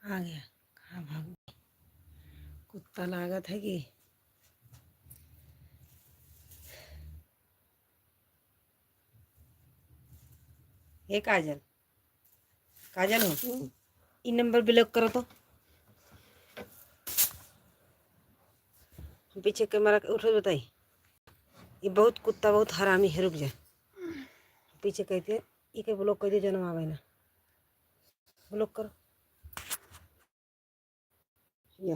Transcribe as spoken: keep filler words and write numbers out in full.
आ गया। कहाँ भाग गई? कुत्ता लागत है कि ये काजल, काजल हो, ई नंबर ब्लॉक करो तो। हम पीछे कैमरा के उठो बताई। ये बहुत कुत्ता, बहुत हरामी है, रुक जा। पीछे कहते हैं, ई के ब्लॉक कर दे, जनम आवे ना। ब्लॉक करो। या,